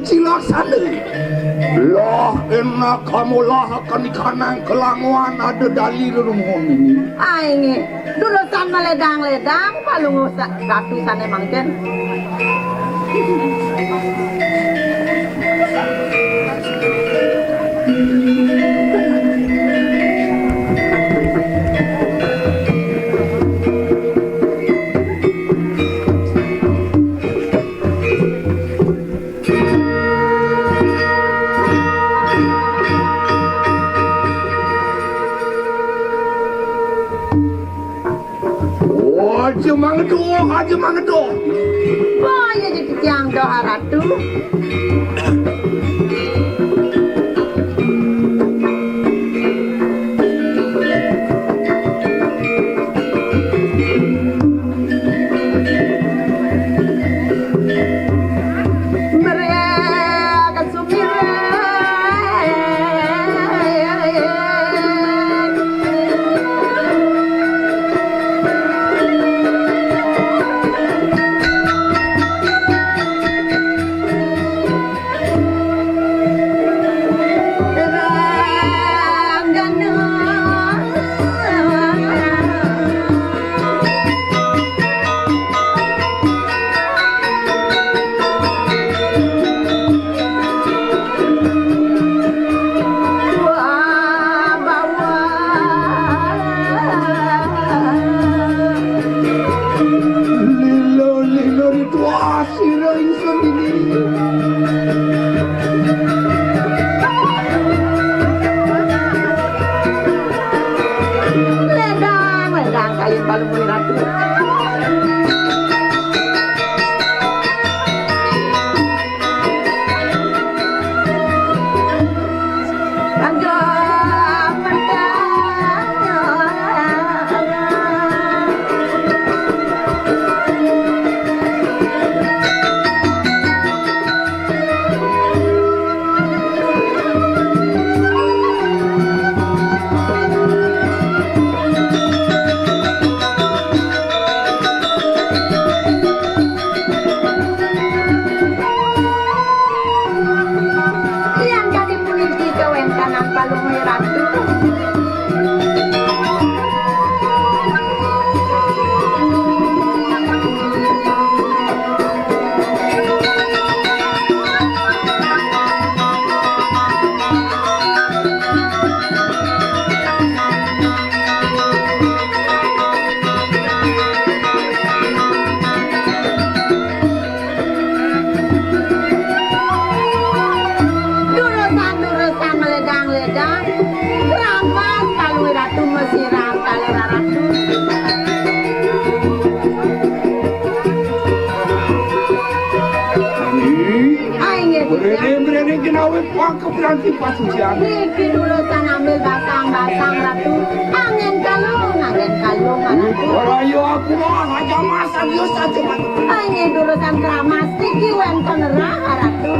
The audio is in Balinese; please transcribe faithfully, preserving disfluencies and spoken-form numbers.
Cilaksana. Lah enak kamu lah akan ikanang kelanguan ada dali rerungun ini. Aing durusang maledang-ledang palungguh sa-, ratu sané mangkin. Aja mangeduh, aja mangeduh. Wah, ya jadi tiang doa ratu. Mereka sumireng. Lila, lila, ritual sira ingsun ini. Ledang, ledang, kalian balung ratu. Yang kadi puniki kawéntenan palungguh ratu. Durusang-durusang maledang-ledang, ramas palungguh ratu masirah kalih raratu. Aing nggih, Brene, brene, jenawi pangkep lan sifat sucian. Niki durusang ambil basang-basang ratu. Angin kalung, angin kalung, ratu. Ora ya aku mah aja masak yo saja. Aing nggih durusang keramas niki wénten rah, ratu.